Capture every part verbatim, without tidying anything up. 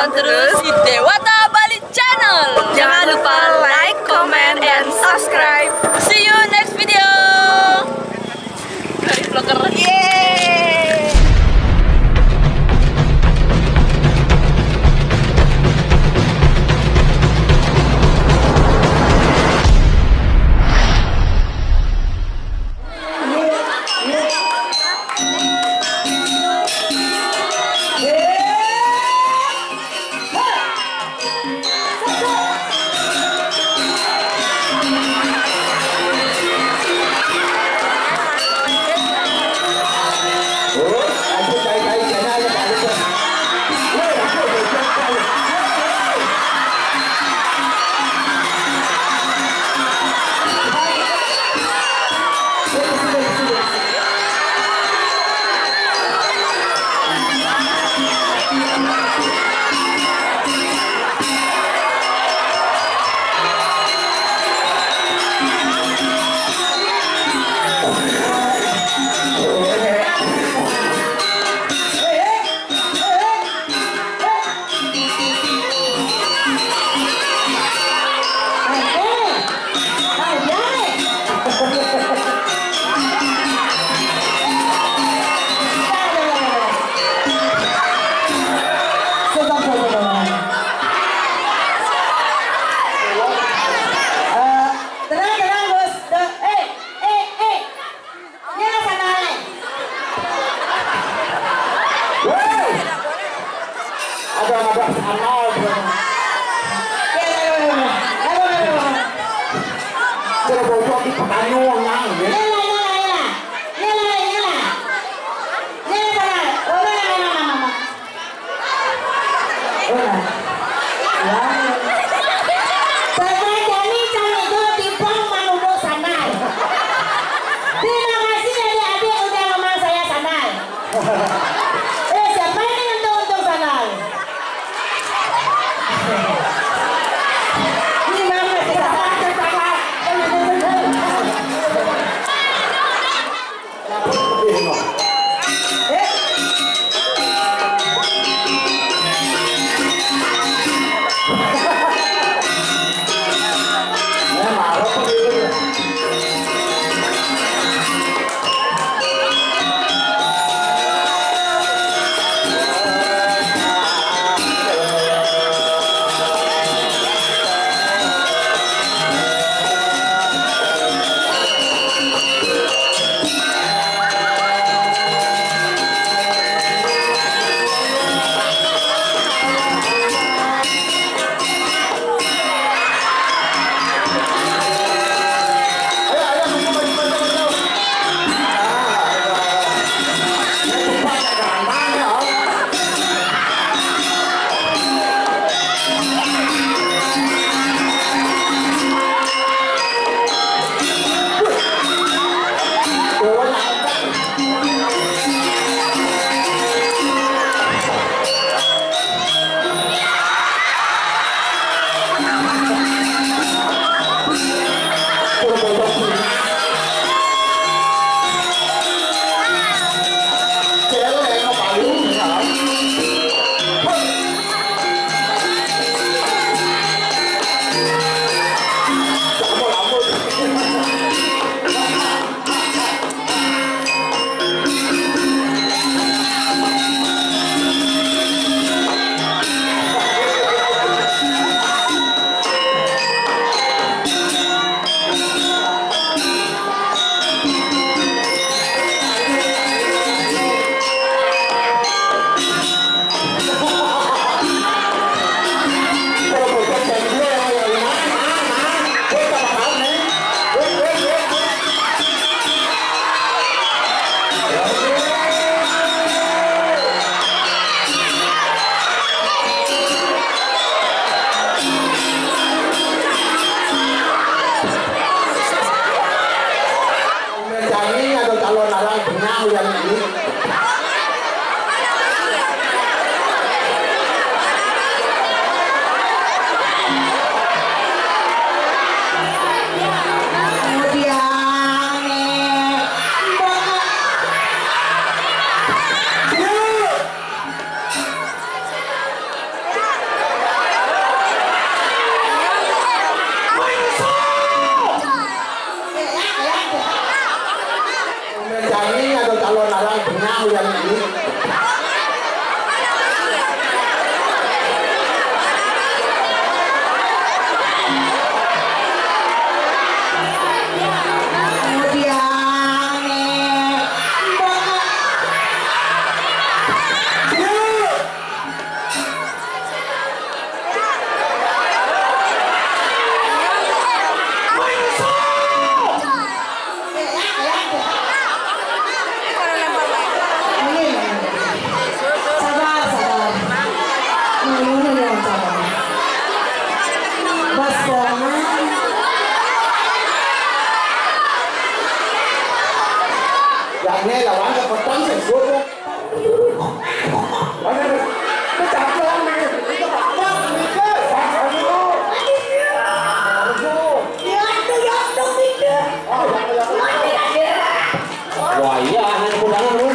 Terus di Dewata Bali Channel. Jangan lupa like, comment, and subscribe. See you next video. Dari vlogger. Yeay. Yang ini. Kemudian, eh, Mbak. Bu. Sabar, sabar. Ini yang sabar. Bas Bongan. Yang ini lawan kepotong sih, Bu. Wah, iya, hanya pegangan, lu.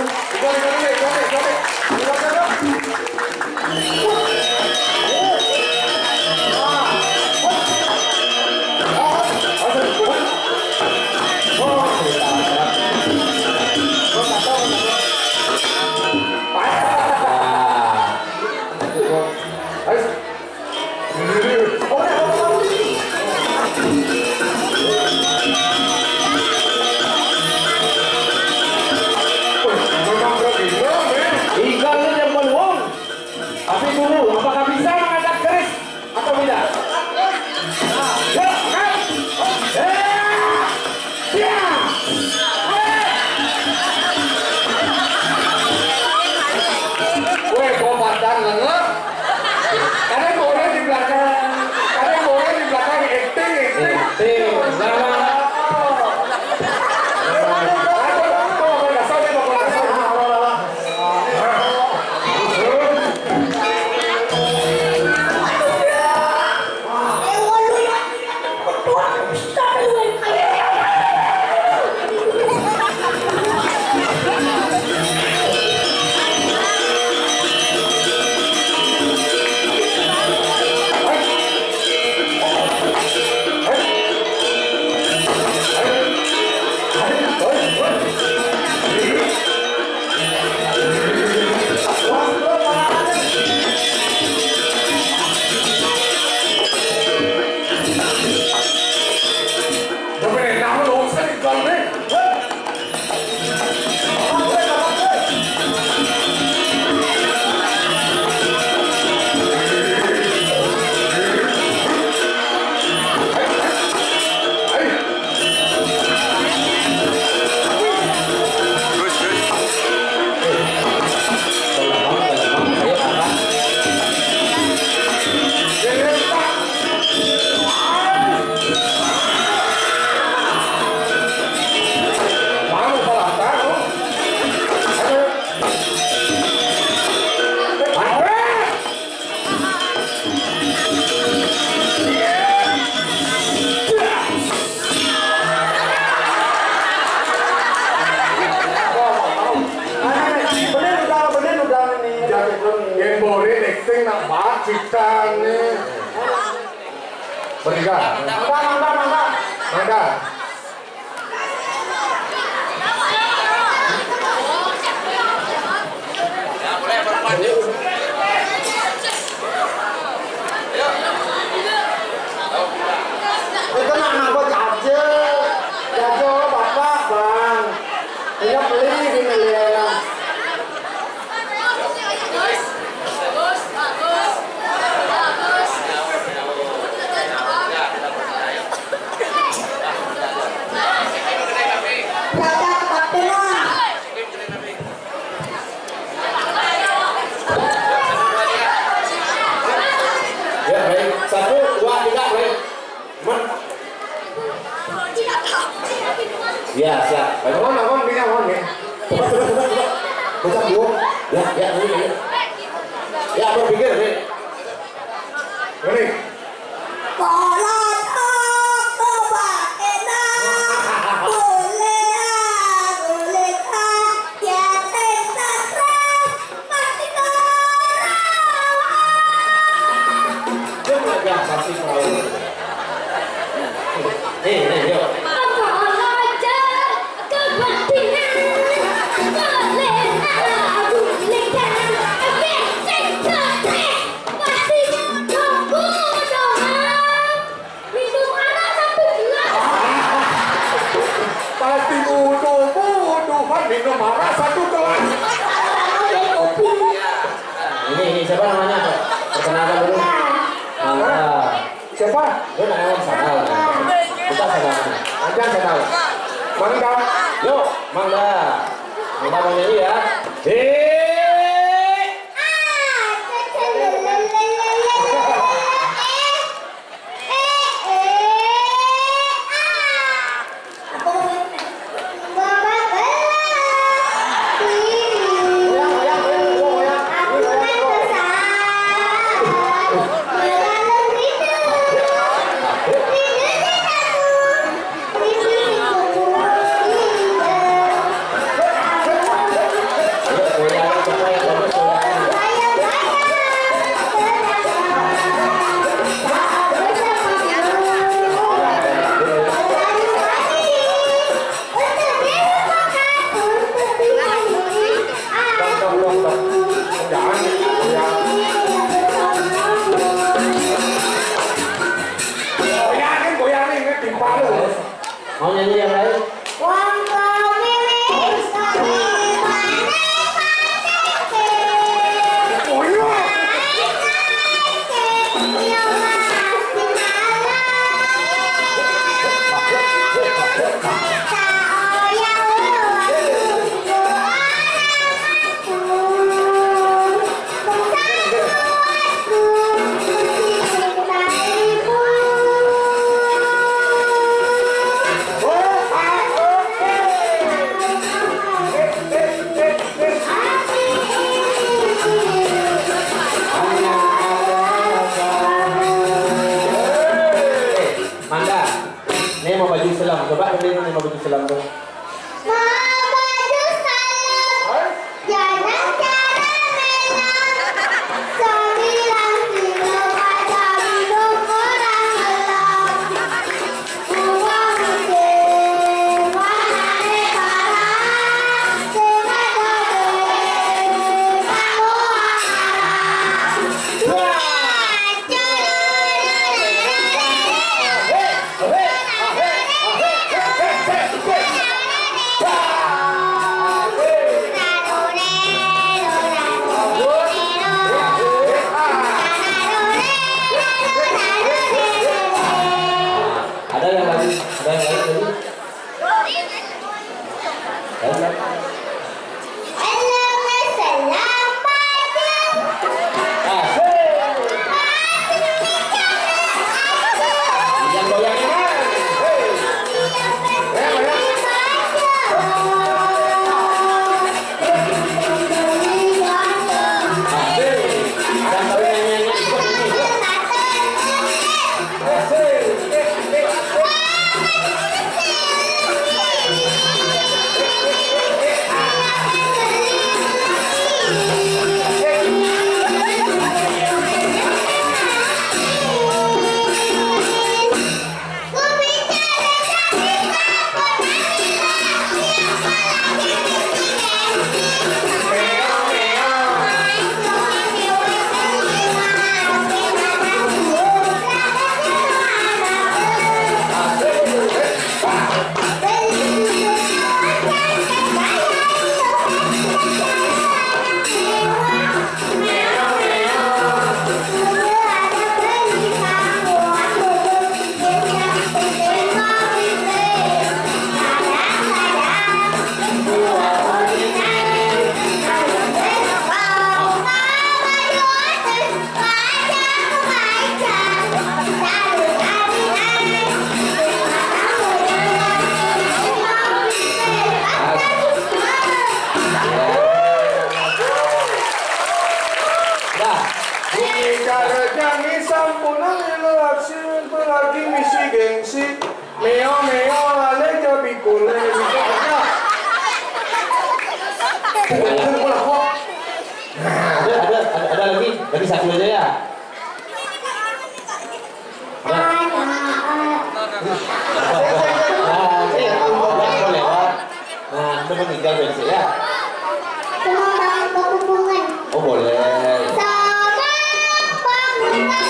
Ikan yang peluang. Tapi dulu, apakah bisa mengajak keris atau tidak? Ya, kan? Ya! Ya! Weh, gua pandang lengep. Kadang boleh di belakang, kadang boleh di belakang acting, acting. Acting, sama. Yang boleh acting nak bak kita ni. Bertiga. Mangga, mangga, mangga. Mangga. Itu nak nangkut aja. Jajo, bapak, bang. Ini beli di Meliana. Ya, baik. Satu, dua, tiga, baik. Aman? Ya, siap. Baik. Aman, aman, ini aman, ya. Cepat, cepat, cepat, cepat. Baca dulu. Ya, ya, ini, ini. Ya, berpikir, nih. Ini. Kolot aku bakena, boleh, boleh, ya, teh, sastra. Dia belajar pasti tahu. Nih, nih, yuk. Apa aja kepentingan boleh. Lu nak yang sana. Kita sana. Panjang sana. Mangga. Yuk, mangga. Mangga mau nyanyi ya. Hei. Mau nyanyi yang lain? Mangga. Nih mau baju selam. Coba dulu nih mau baju selam tuh. Mau baju selam. Hah? Jangan cara melam. Sembilan kilo pada minum orang selam. Buang musim, warnanya parah. Tengah kode, kamu arah. Wah! Ada yang lain? Ada yang lain lagi? Ada yang lain? Asik. Yang goyang yang mana? Hei. Goyang, goyang. Asik. Yang goyang yang ikut ini. Asik. Dah. Bumi karajani sampunang ila laksmi pelagi misi gengsi. Meo meo lale jabi kule. Nah, ada, ada, ada, ada lagi, lagi satu aja ya. Nah, nah, eh, boleh, Pak. Nah, udah meninggal, Bensek, ya? Sama Bang Bakupungan. Oh, boleh. Sama Bang Bakupungan.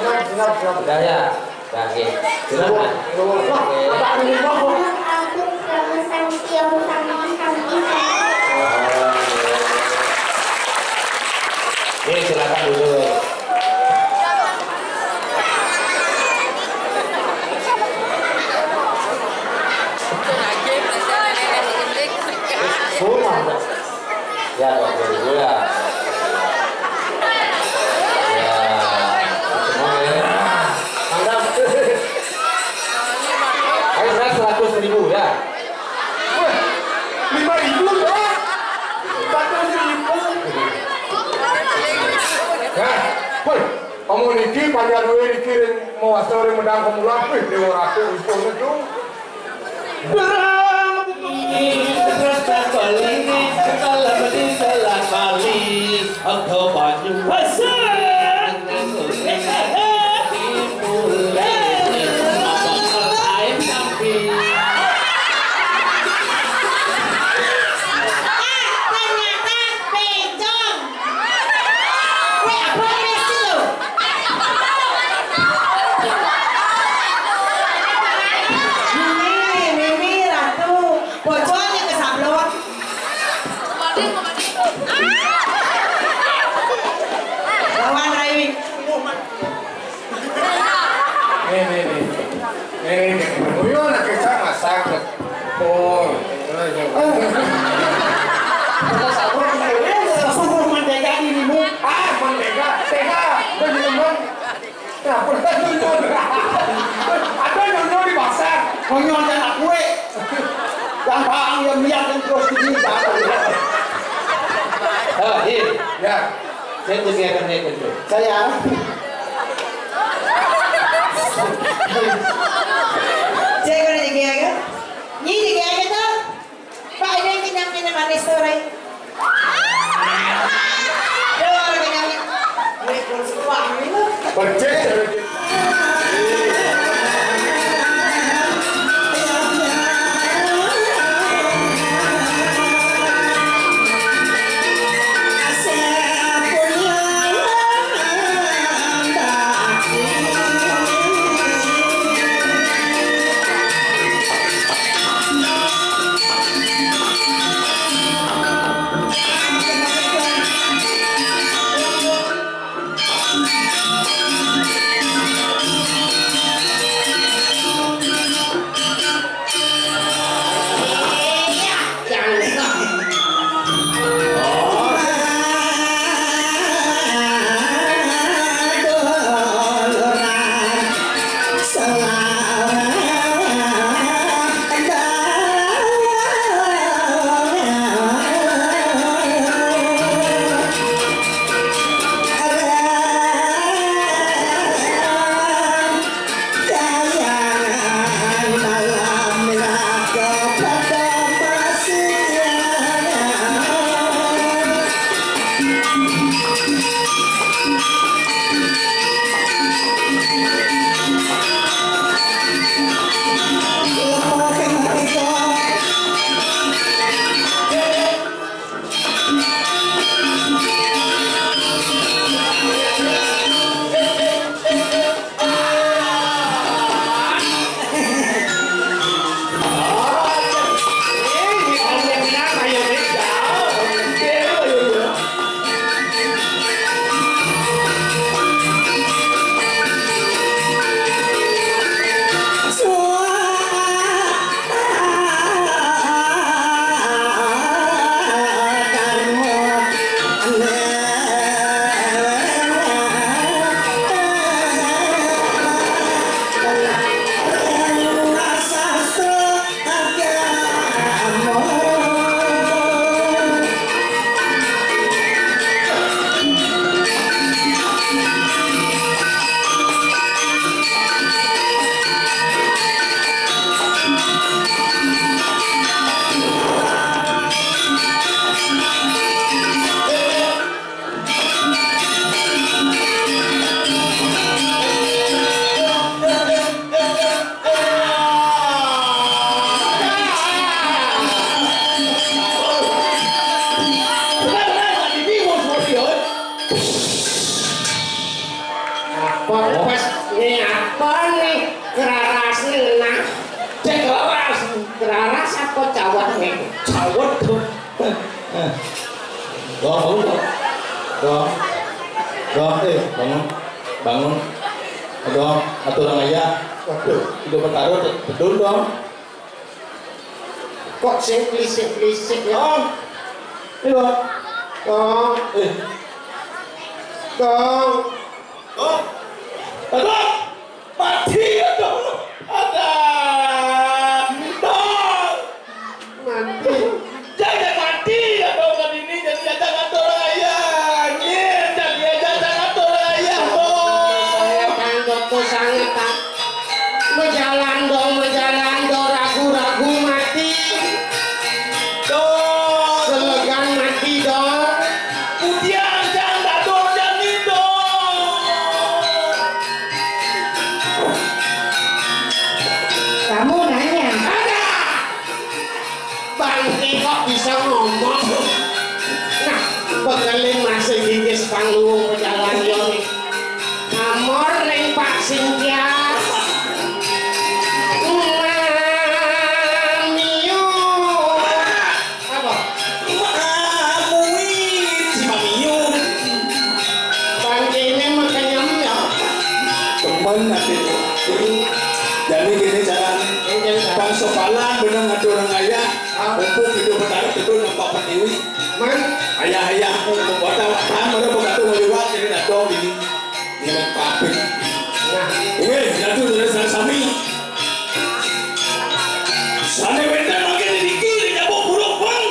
Siap, siap, siap. Udah ya? Udah, oke. Silakan. Wah, apa ini, Bang? Aku sama Santi, Om Santi, Santi, Santi. Oh, iya. Oke, silakan duduk. Sudah, Bang. Ya, dua puluh ribu ya. Ya, semua ya. Mantap. Ayo, saya seratus ribu ya. Wah, lima ribu doang. Seratus ribu. Ya, woi, kamu niki panjang duit niki mau asal orang medang kamu lah. Wih, Dewa Ratu itu itu. Terus tak balik, kalau beli salah balik, atau banyu. Timbul, abang lain tapi. Ternyata bencong. Weh, apa ini sih lo? Mimi, Mimi, Ratu, bojone kesablon. Lawan Rai. Nih, nih, nih. Nih, nih, nih. Uyo nak kecak masak. Oh. Suruh mentega di minum. Ah, mentega, tega. Kau di minum. Nah, pernah nyunyun. Ada nyunyun di pasar. Nyunyun aja anak kue. Yang bang, yang lihat, yang terus di sini. Oh, iya. Ya. Saya tuh biarkan dia gitu. Saya. Cek mana dia kan? Ni dia kan tu? Pak, ini kenyang, kenyang manis tu, Rai. Dia orang kenyang ni. Ni pun sekolah ni tu. Percaya. Pas ni apa ni? Keraras ni nah. Cek keraras. Keraras apa cawet ni? Cawet. Dong, bangun, dong. Dong. Dong, eh, bangun. Bangun. Dong, atur orang ayah. Waduh, udah bertaruh, betul dong. Kok sing berisik-berisik ya? Dong. Ini, dong. Dong. Eh. Dong. Dong. Dong. Mati ya, dong. Ada. Dong. Mati. Jangan mati ya, dong. Kan ini jadi ada ngatur ayah. Nyir, jadi ada ngatur ayah, dong. Saya tangkap tuh sangat tak. Mejalan dong, mejalan dong, ragu-ragu mati. Dong. Selegan mati dong. Pujian janda dong, jadi dong. Kamu nanya. Ada. Bangke kok bisa ngomong. Nah, bekelin masih gigis panggung pejalan yo. Amor ning Pak Singkias. Mamiu. Apa? Mamui si Mamiu. Bangkene mekenyem ya. Temen ati. Jadi gini caranya. Bangsa Palang bener ngatur orang ayah. Mumpung hidup bertaruh, tidur nampak pertiwi. Man, ayah-ayah, wadah-wadahan, mana pun kata mau lewat, jadi datang ini. Ini kabeh. Nah, ini jatuh dari sang sami. Sane wenten mangke niki nyabuk buruk, Bang.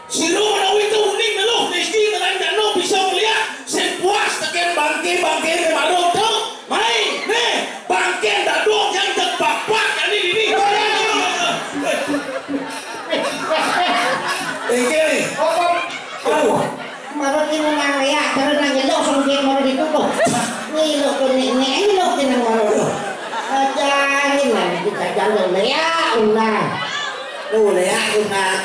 Sira menawi uning neluh niki tenan jano bisa melihat sing puas teken bangke-bangke maro to. Mai, ne, bangke dadong yang cepak-pak kali ini. Iki. Apa? Aduh. Maro ki nang ya, terus nang nyelok songkit maro ditutup. Nyelok ke nek, nek, nyelok ke nang maro. Ajarin lah, kita jangan ya, undang. Tuh, ya, undang.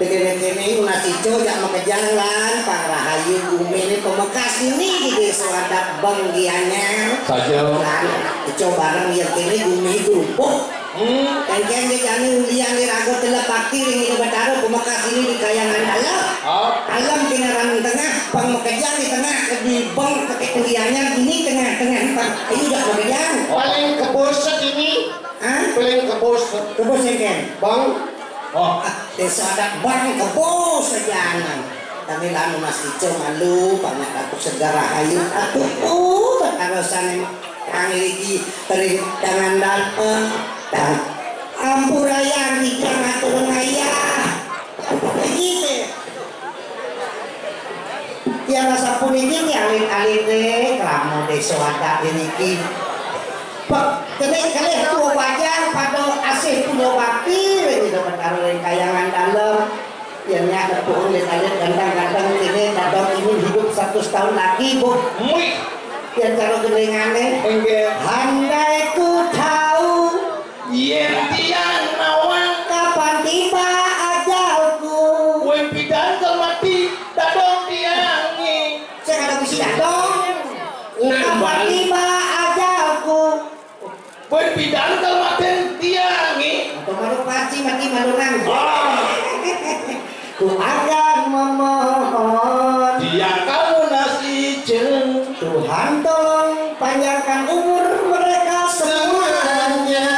Kene-kene Unas Ijo jak makejang lan Pak Rahayu Gumine pemekas ini di Desa Adat Beng Gianyar. Saja. Lan Ijo bareng yen kene Gumi Grumpuk. Hmm. Engkeng nggih jani ulian nggih raga telep bakti ring Ida Betara pemekas ini di Kayangan Dalem. Ah. Dalem kinaran tengah, Beng makejang di tengah, di Beng pakai Gianyar ini tengah-tengah. Ayo jak makejang. Paling keboset ini. Hah? Paling keboset. Keboset, Ken? Bang. Oh. Desa Adat Bang kebo sejanan. Kami lanu masih cuma lu banyak aku segera hayu. Aduh, uh, kekarasan emang. Kang iki teri jangan dateng. Dan ampura yang di jangan turun ayah. Iki teh. Yang sapuniki alit-alite krama desa adat niki. Pe-, kene kalih tuwa pajar pada asih punya bakti ring Ida Betara ring Kayangan Dalem. Yen nyak nepuk alit-alit ganteng-ganteng kene dadong ingin hidup seratus tahun lagi, Bu. Muih. Yen cara gendengane. Nggih. Handai ku tahu. Yen tiang nawang. Kapan tiba ajalku? Kowe pidan ke mati, dadong tiange. Sing ada bisi dadong. Kapan tiba ajalku? Kowe pidan ke mati tiange. Atau malu paci mati malu nang. Ah. Ku akan memohon. Tiang kamu nasi jeng. Tuhan tolong panjangkan umur mereka semuanya. Semuanya.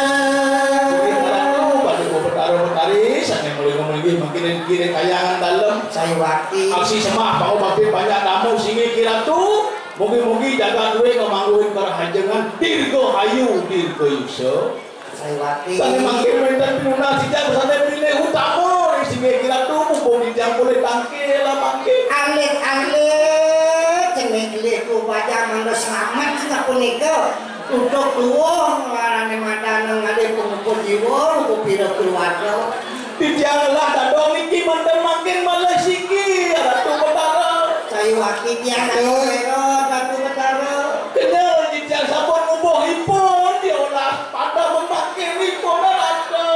Pada Betara Betari, saking mulai ngomong ini makin kiri kayangan dalam. Saya wakil. Aksi semah, mau makin banyak tamu sini kira tuh. Mugi-mugi jagat duwe ngemangguhin kerahajengan dirgahayu dirgayusa. Saiwati. Sane mangke wenten pinunas sida sane pilih utama ring singgih kiratu mumpung titiang polih tangkil mangke. Alit-alit cenik lih ku bajang mangda slamet sapunika. Utuk tuwuh ngarane madana ngalih pangupul jiwa, rupa pira keluarga. Titiang lah dadong niki manten mangkin malih siki, Ratu Betara. Sayuwakti tiang Ratu Betara, Ratu Betara. Kenyel titiang sampun ngubuh ipun, diolah pada memakin ipun, Ratu.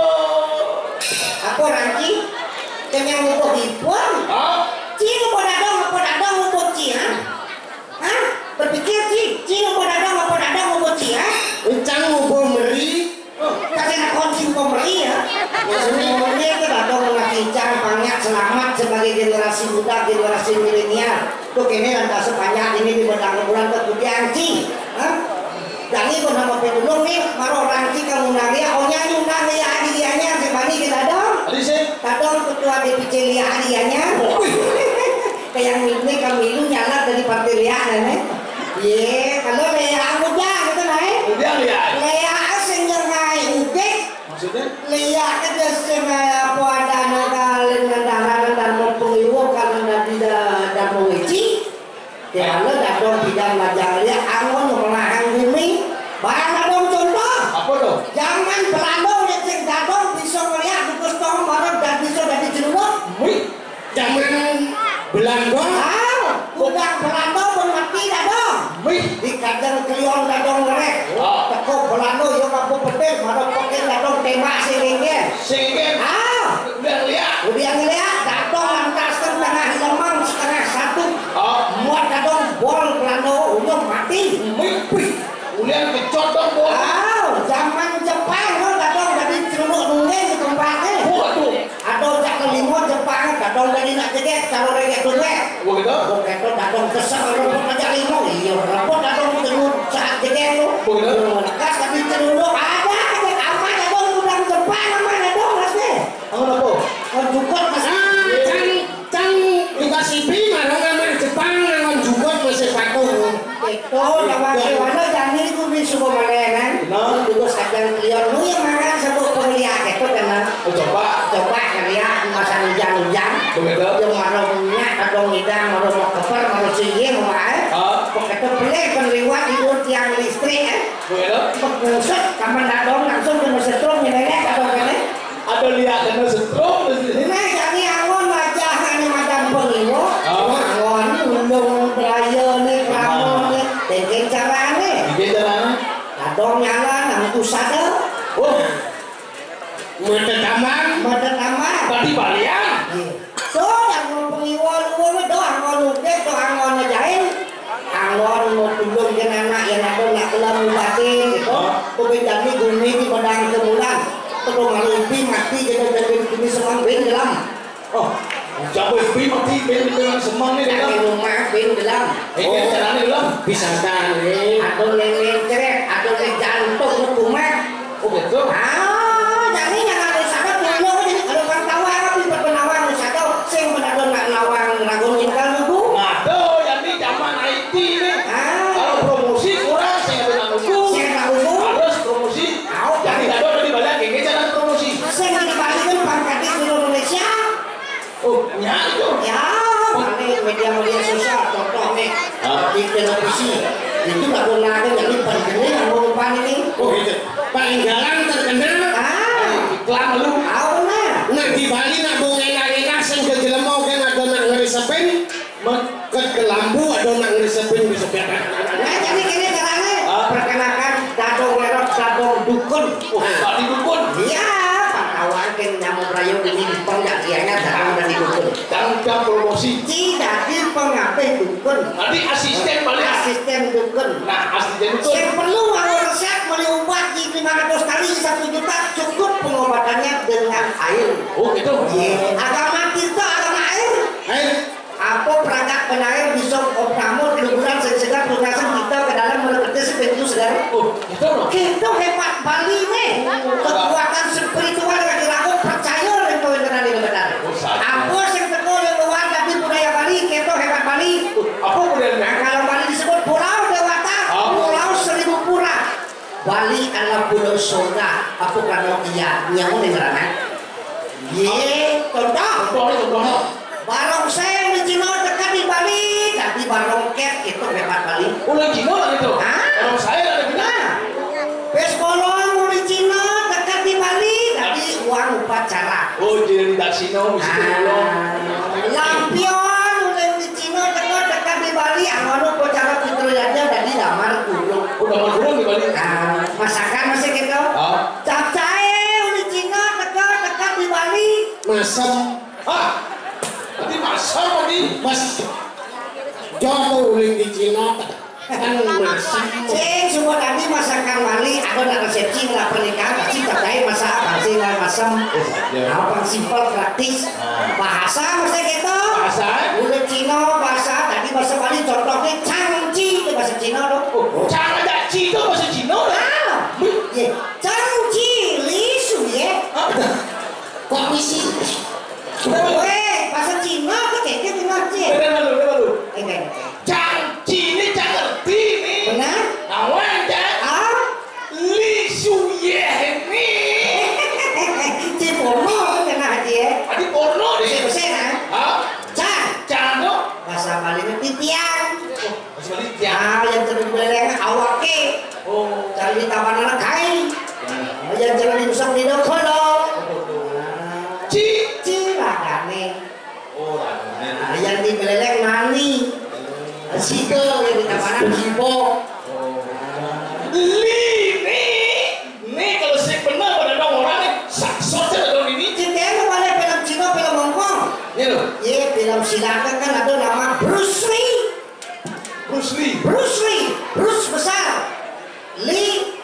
Apa, Ranji? Kenyel ngubuh ipun? Hah? Ci ngubuh dadong, ngubuh dadong, ngubuh ci, ha? Hah? Berpikir, ci, ci Selamat sebagai generasi muda, generasi milenial. Tuh kene lantas sepanjang ini di Bedang Rembulan tuh kudu dianci. Hah? Jangan pun nama pedulung nih, maro ranci kamu nang ya, onya nyundang ya, adi dianya, sebani kita dong. Tadi sih. Kadang ketua D P C Lia adi dianya. Kayak ini kami lu nyala dari partai Lia nih. Ye, kalau Lia muda gitu nih. Muda Lia. Lia sing ngai udik. Maksudnya? Lia kan sing apa ada nangkalin nandara nandar mau pengiwo kalau nadi da dan mau weci. Kalau dadong tidak belajar Lia angon melahang bumi. Barang dadong contoh. Apa tuh? Zaman Belanda udah cek dadong bisa ngeliat buku setengah malam dan bisa dari jeruk. Wih. Zaman Belanda. Ah, udah Belanda pun mati dadong. Wih. Di kandang kelion dadong merek. Ah. Teko Belanda yo kapu petir, mana pakai dadong tembak singkir. Singkir. Ah. Udah lihat. Udah ngeliat, dadong lantas tengah lemang setengah satu. Ah. Muat dadong bol Belanda udah mati. Wih. Wih. Ulian kecot dong, Bos. Ah, zaman Jepang lo dadong jadi celuk duit di tempatnya. Waduh. Ada jak kelima Jepang dadong jadi nak jeget kalau regek duit. Begitu? Begitu dadong kesel rebut aja lima. Iya, rebut dadong celuk saat jeget lo. Begitu? Lekas tapi celuk ada aja apa dadong udang Jepang sama dadong masih. Angon apa? Angon jukut masih. Ah, cang cang juga sipi marang amah Jepang angon jukut masih patung. Itu nama kewana jani ku bi suka malenan. Nah. Itu sajang kelion lu yang marang sebut pengeliat itu kena. Oh, coba. Coba keliat masa hujan-hujan. Begitu. Yang marang minyak atau ngidang marang mau keper marang singgi mau air. Ah. Begitu pelih pengliwat tidur tiang listrik eh. Begitu. Pengusut kapan dadong langsung kena setrum ini atau kena. Ada lihat kena setrum di sini. Nah, jadi angon wajah ane madan pengiwo. Ah. Angon undung beraya ni keramun ni. Tengking carane. Tengking carane. Dadong nyala nang usada. Oh. Mata tamang. Mata tamang. Tadi balian. Iya. Tuh, yang mau pengiwa lu, doang mau nukir, doang mau ngejain. Angon mau tulung ke anak yang ada nak kelam batin gitu. Hah? Tuh, bejani gumi di padang kemulan. Tuh, malu ipi mati kita jadi gumi semang ben dalam. Oh, siapa ipi mati ben dalam semang ni dalam? Kaki rumah ben dalam. Eh, oh. Caranya dalam. Bisa kan, eh. Atau neng ceret, atau neng jantung kumat. Oh, betul. Ah, jadi yang harus ada punya ini, ada orang tahu apa pun penawar wisata, sing benar nak nawang ragun tinggal nunggu. Nah, tuh, jadi zaman I T ini. Ah. Kalau promosi kurang, sing ada nak nunggu. Sing nak nunggu. Harus promosi. Tahu. Jadi ada di balik ini cara promosi. Sing di balik kan pangkat di seluruh Indonesia. Oh, nya itu. Ya, paling media-media sosial, contoh nih, hah? Di televisi. Itu lagu-lagu yang ini penting yang mau lupa ini. Oh, itu. Paling galang terkenal. Ah. Iklan lu. Tahu nah. Nah, di Bali nak bung enak-enak sing ke jelema kan ada nak ngeresepin. Ket ke lampu ada nak ngeresepin bisa biar. Nah, jadi kini caranya. Hah? Perkenalkan Dadong Werot, Dadong Dukun. Oh, nah. Tadi dukun. Iya, pantauan ke nyamuk rayu ini di penggakiannya Dadong dan Dukun. Tanggung promosi. Tidak di pengapih dukun. Tadi asisten balik. Asisten dukun. Nah, asisten dukun. Yang perlu mau resep beli obat di lima ratus kali satu juta cukup pengobatannya dengan air. Oh, gitu. Iya. Agama kita agama air. Air. Apa perangkat penair bisa opnamo keluhuran sing segar tunasan kita ke dalam merebetnya si pintu segar. Oh, gitu loh. Gitu hebat Bali nih. Oh, kekuatan spiritual yang dilakukan percaya dan kawan-kawan ini benar. Oh, satu. Apa sing teko yang luar tapi budaya Bali, gitu hebat Bali. Oh, apa budaya? Nah, kalau Bali disebut Pulau Dewata, oh. Pulau Seribu Pura. Bali adalah pulau surga. Apa kalau iya nyamu nih ngeranak? Ye, contoh. Contoh, contoh. Barongsai di Cina dekat di Bali, tapi barongket itu hebat Bali. Oh, di Cina lah gitu. Hah? Barongsai lah gitu. Nah, pes bolong di Cina dekat di Bali, tapi uang upacara. Oh, jadi di Cina mesti bolong. Ah, lampion udah di Cina dekat dekat di Bali, amono upacara fitrah aja dari damar gulung. Oh, damar gulung di Bali. Ah, masakan masih gitu. Ah. Capcay uling Cina teka-teka di Bali. Masem. Hah? Tadi masem lagi. Mas. Jatuh uling di Cina. Sing semua tadi masakan Bali, ada nak resepsi, nak pernikahan, pasti terkait masak, pasti nak masam. Apa simpel, praktis. Bahasa mesti gitu. Bahasa? Udah Cina, bahasa tadi bahasa Bali, contohnya cangci, itu bahasa Cina dong. Oh, cangci itu bahasa Cina? Ah, ye, cangci, lisu ye. Kok misi? Weh, bahasa Cina ke keke Cina cie? Dengar dulu, dengar dulu. Oke, oke. Cangci ini cang ngerti nih. Benar? Awan kan? Ah? Li Su Ye ini. Ci Porno kan kena haji ya? Tadi porno nih. Bersih-bersih kan? Hah? Cang. Cang tuh? Bahasa Bali ini titiang. Oh, bahasa Bali titiang. Ah, yang terus beleng awake. Oh. Cari di taman anak kai. Oh, yang jalan di musang di dokolo. Ci. Ci lagane. Oh, lagane. Nah, yang di beleleng mani. Siko yang di taman anak kibo. Li nih, nih kalau sing bener pada dong orang nih, saksot aja dong ini. Kita yang mana film Cina, film Hongkong. Iya loh. Iya, film Cina kan ada nama Bruce Lee. Bruce Lee. Bruce Lee, Bruce besar. Lee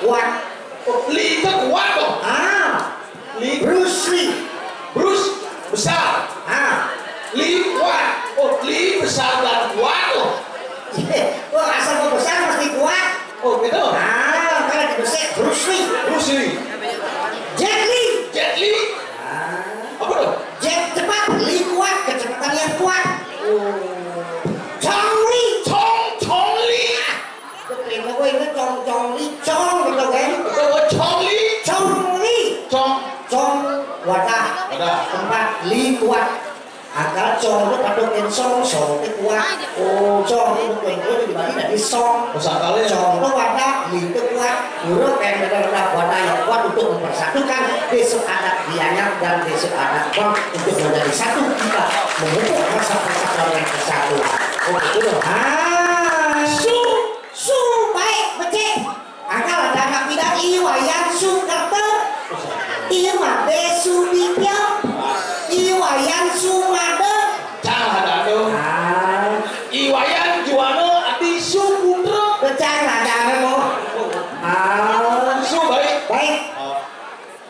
kuat. Oh, Lee itu kuat tuh. Ah, Lee. Bruce Lee. Bruce besar. Ah. Lee kuat. Oh, Lee besar dan kuat tuh. Wah, asal mau besar pasti kuat. Oh, gitu. Ah, kalau dibesek Bruce Lee. Bruce Lee. Jet Li. Jet Li. Ah. Apa tuh? Jet cepat, Li kuat, kecepatan yang kuat. Oh. Chong Li. Chong, Chong Li. Ah, itu keren gue ini Chong, Chong Li, Chong gitu kan. Apa, oh, Chong Li? Chong Li. Chong. Chong wadah. Wadah. Tempat Li kuat. Angkal cong itu patukin song, song itu kuat. Oh, cong itu kuat-kuat dibagi dari song. Cong itu wadah, li itu kuat. Huruf yang benar-benar wadah yang kuat untuk mempersatukan Desa Adat Gianyar dan Desa Adat Bang untuk menjadi satu, kita memupuk rasa persatuan yang bersatu. Oh, betul. Ah, su, su, baik, becik. Angkal ada anak bidang I Wayan Sukerta, I Made Sudibyo, I Wayan Sumade. Cang ada tuh. Ah. I Wayan Juwana Adi Suputra. Becang ada mau. Ah. Su baik. Baik. Oh.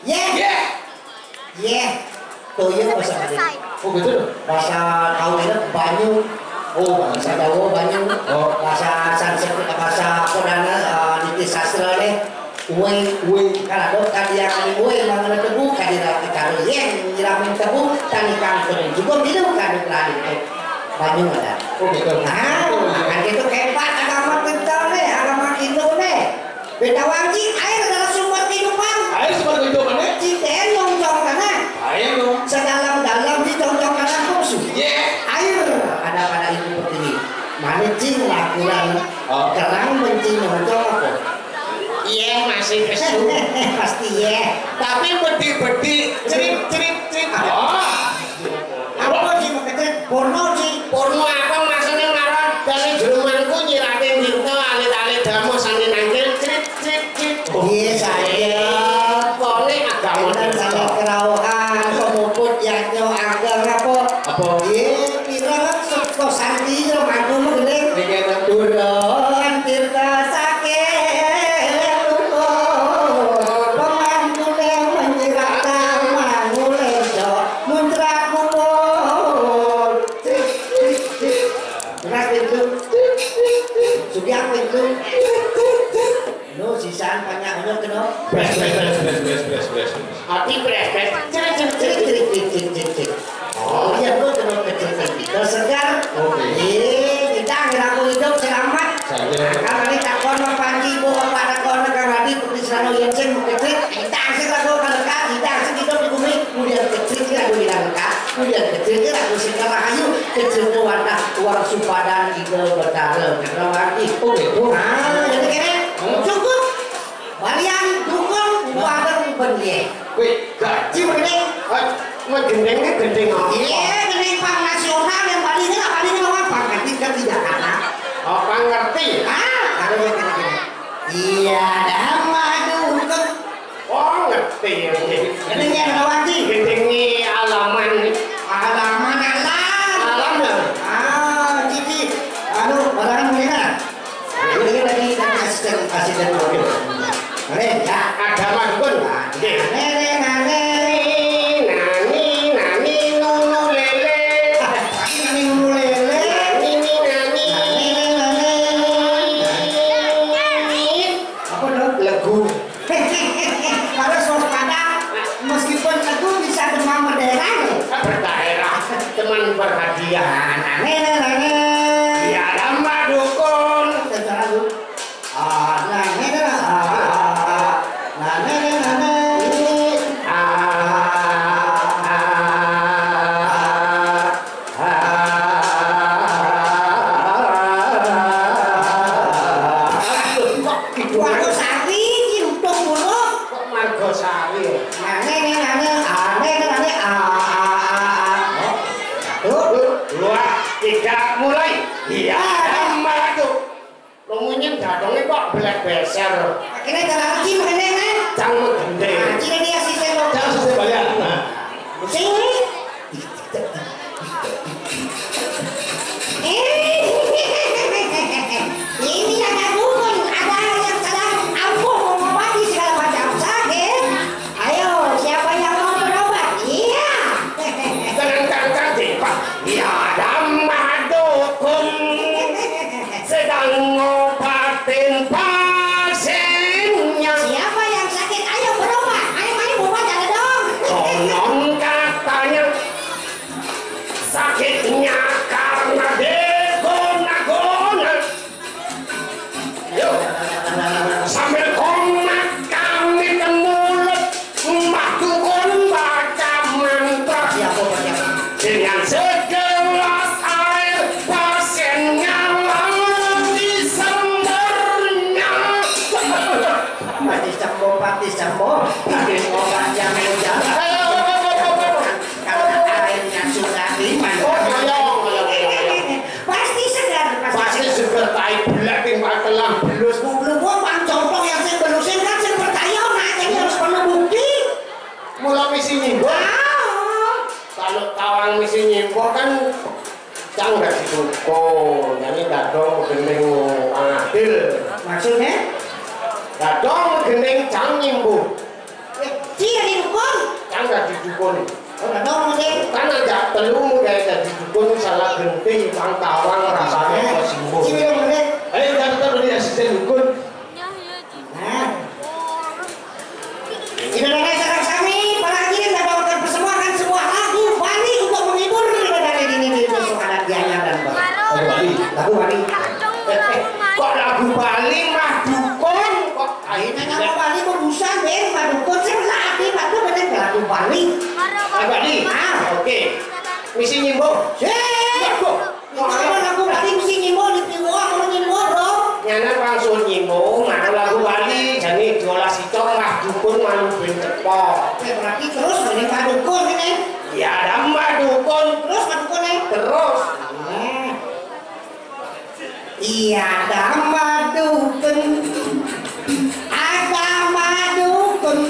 Ye. Ye. Ye. Toya bahasa Bali. Oh, gitu loh. Bahasa Kawi banyu. Oh, bahasa Jawa banyu. Oh. Bahasa Sanskrit, bahasa Purana, eh, Niti Sastra nih. Uwe, uwe. Kan ada tadi yang kali uwe, mangan tebu, kadi rati karo yen, nyiramin tebu, tani kang tebu juga minum kadi keladi. Banyu ada. Oh, gitu. Ah, kan gitu hebat agama kita nih, agama Hindu nih. Beda wanci, air adalah sumber kehidupan. Air sumber kehidupan, ya? Citen nyongcong tanah. Air dong. Sedalam-dalam di congcong tanah khusus. Iya. Air ada pada ibu pertiwi. Mana cing lakuran. Oh. Kerang benci nyongcong apa? Iya, masih kesu. Pasti iya. Tapi bedi-bedi, cerit, cerit, cerit. Oh. Apa sih mau kecil? Porno sih. Porno apa maksudnya marah? Dari jerumanku nyiratin dirta alit-alit damu sani nangkil, cerit, cerit, cerit. Iya, saya. Kone agama dan sama kerauhan, pemuput yadnya agama apa? Apa? Iya, kira seko santi ya mangku gede. Iya, Bang. Turun tirta sakit, pemangkune menyirat mangule, cok, muncrat kubur. Beras pintu. Sugiak pintu. No, sisaan banyak banyak kena. Pres, pres, pres, pres, pres, pres, pres. Hati pres, pres. Cerit, cerit, cerit, cerit, cerit, cerit, cerit. Oh, iya, gua kena kecil kita segar. Oke. Iya, kita ngira aku hidup selamat. Saja. Nah, kalau ini takon sama Panji, gua apa takon ke Radit, di sana yang sing kecil. Kita asik lah gua kalau kak, kita asik hidup di bumi. Kemudian kecil kita aku bilang kak. Uyan kecil kira aku sing rahayu, kecil ku wadah uang supadan ide betara. Rawati. Oh, gitu. Ah, jadi kene cukup. Balian dukun bareng benye. Wih, gaji mending. Eh, mah gendengnya gendeng apa? Iya, gendeng pang nasional yang paling ini apa ini ngomong pang ngerti kan di Jakarta. Oh, pang ngerti. Ah, ada yang kene-kene. Iya, dah mah dukun. Oh, ngerti ya. Ini yang ada wanci. Ini alaman. Alaman alam. Alam ya? Ah, jadi, anu, barang ini kan? Harus waspada, meskipun teguh bisa demam berdarah loh. Berdarah, teman berhadiah. Nah, nah, nah, nah, nah. Ya, ada Mbak Dukun. Secara lu. Ah, nah, nah, nah, nah. Ah, nah, nah, nah, nah, nah. Ah, ah, ah. Aduh, kok gitu? Warga Sari, Cirutung mulu. Kok Margo Sari? Aneh, aneh, aneh, aneh, aneh, aneh, ah, ah, ah, ah. Satu, dua, tiga, mulai. Iya, tambah tuh. Lo munyin dadonge kok belek beser. Akhirnya jalan kecil, makanya, kan? Cang menggendeng. Nah, cina dia si sendok. Cang si sendok, ya. Nah. Pusing. Eh, ini ada dukun, ada yang sedang ampuh mengobati segala macam sakit. Ayo, siapa yang mau berobat? Iya. Jangan kangkang, Pak. Ya, ada Mbah Dukun sedang ngobatin pasiennya. Siapa yang sakit? Ayo berobat. Ayo, ayo, berobat, ada dong. Konon katanya sakitnya karena diguna-guna. Yuk, sambil komat kami mulut, Mbah Dukun baca mantra. Siapa, Pak, siapa? Dengan segelas air, pasiennya lalu disemburnya. Pati sembuh, pati sembuh, pati obat yang mujarab. Karena airnya sudah dimandikan. Oh, ayo, ayo, ayo, ayo. Pasti segar, pasti. Pasti segar, tai belek, ting patelang belus. Belum gua pang jompong yang sing belusin kan sing percaya, nah, jadi harus perlu bukti. Mula misi nyimbuh. Ah. Kalau tawang misi nyimbuh kan cang dadi dukun, jadi dadong gending adil. Maksudnya? Dadong gending cang nyimbuh. Eh, sing dadi dukun? Cang dadi dukun. Oh, dadong mesti. Kan aja telu mung gawe dadi dukun, salah genti, pang tawang rasane kok sembuh. Sing dadi dukun? Ayo, kita dulu ya, sing dukun. Nah. Saudara-saudara kami, para hadirin, saya bawakan persembahkan sebuah lagu Bali untuk menghibur saudara ini di Nusa Kambangan dan Bali. Lagu Bali, lagu Bali. Eh, eh, kok lagu Bali, Mbah Dukun? Kok akhirnya nama Bali berbusan, Ben? Mbah Dukun sih, masa arti Mbah Dukun, bener lagu Bali. Lagu Bali? Ah, oke. Misi nyimbuh. Sip. Nyimbuh. Kalau lagu Bali mesti nyimbuh, di piwuh, kalau nyimbuh, bro. Nyana langsung nyimbuh, mana lagu Bali, jadi diolah si Cong, Mbah Dukun, malu ben cepo. Oke, berarti terus ini Mbah Dukun ini. Ya, ada Mbah Dukun. Terus Mbah Dukun ini. Terus. Hmm. Iya, ada Mbah Dukun. Ada Mbah Dukun.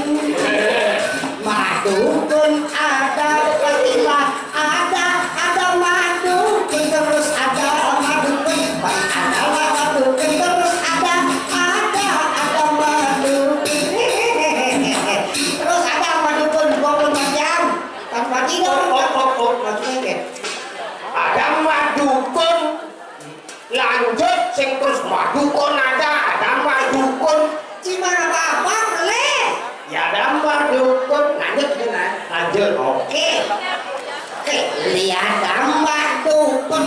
Mbah Dukun ada, pastilah ada, ada Mbah Dukun, terus ada Mbah Dukun. Ada Mbah Dukun, terus ada, ada, ada Mbah Dukun. Terus ada Mbah Dukun dua puluh empat jam. Tanpa tidur. Oh, oh, oh, oh. Maksudnya, ya? Ada Mbah Dukun. Lanjut, sing terus Mbah Dukun ada, ada Mbah Dukun. Cuma apa-apa, le? Ya ada Mbah Dukun. Lanjut, ya, Mas? Lanjut. Oke. Oke, lihat Mbah Dukun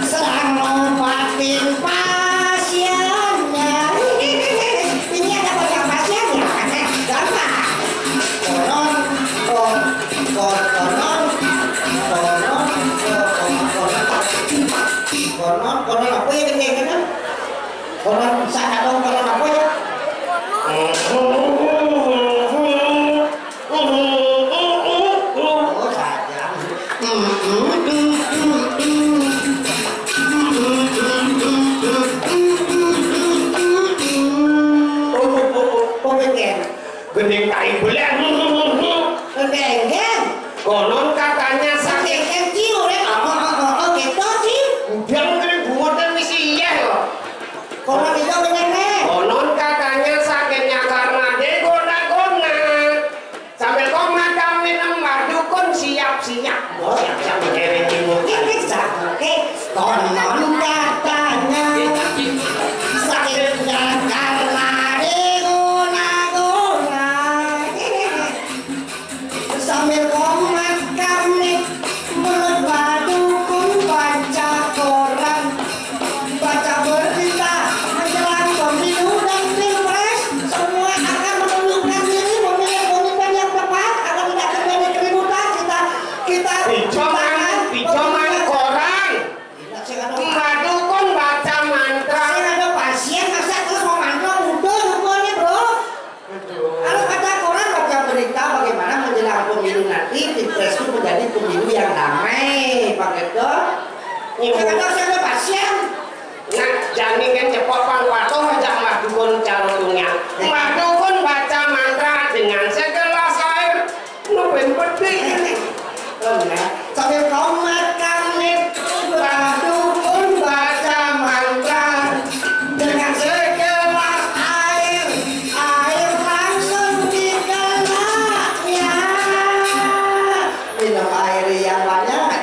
sedang ngobatin pasiennya. Ini ada banyak pasien ya? Gampang. Konon, kon-, kon-, konon, konon, konon, konon. Konon, konon apa ya, gini, gini? Konon, saya nggak tahu konon apa ya. Oh, saja. Oh, oh, oh, oh, oh, oh, oh. Gending tai belek. Gendeng. Konon katanya sakit. Gendeng ciu, ya. Oh, oh, oh, oh, gitu, Ci. Udah mungkin bungotan misi iya loh. Konon itu bener, nih. Konon katanya sakitnya karena digona-gona. Sambil kau makan minum Mbah Dukun siap-siap. Oh, siap-siap mencari timun. Ini sakit. Konon katanya sakitnya karena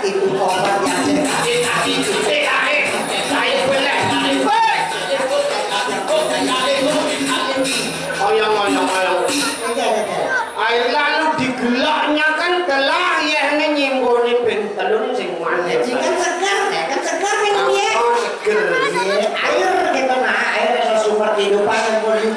Obat yang cek. Ayo, ayo, ayo. Air lalu digeloknya kan telah ya ini nyimbuni ben telun sing manis. Jadi kan seger, ya kan seger minum ya. Oh, seger. Iya, air gitu nah, air itu sumber kehidupan yang boleh.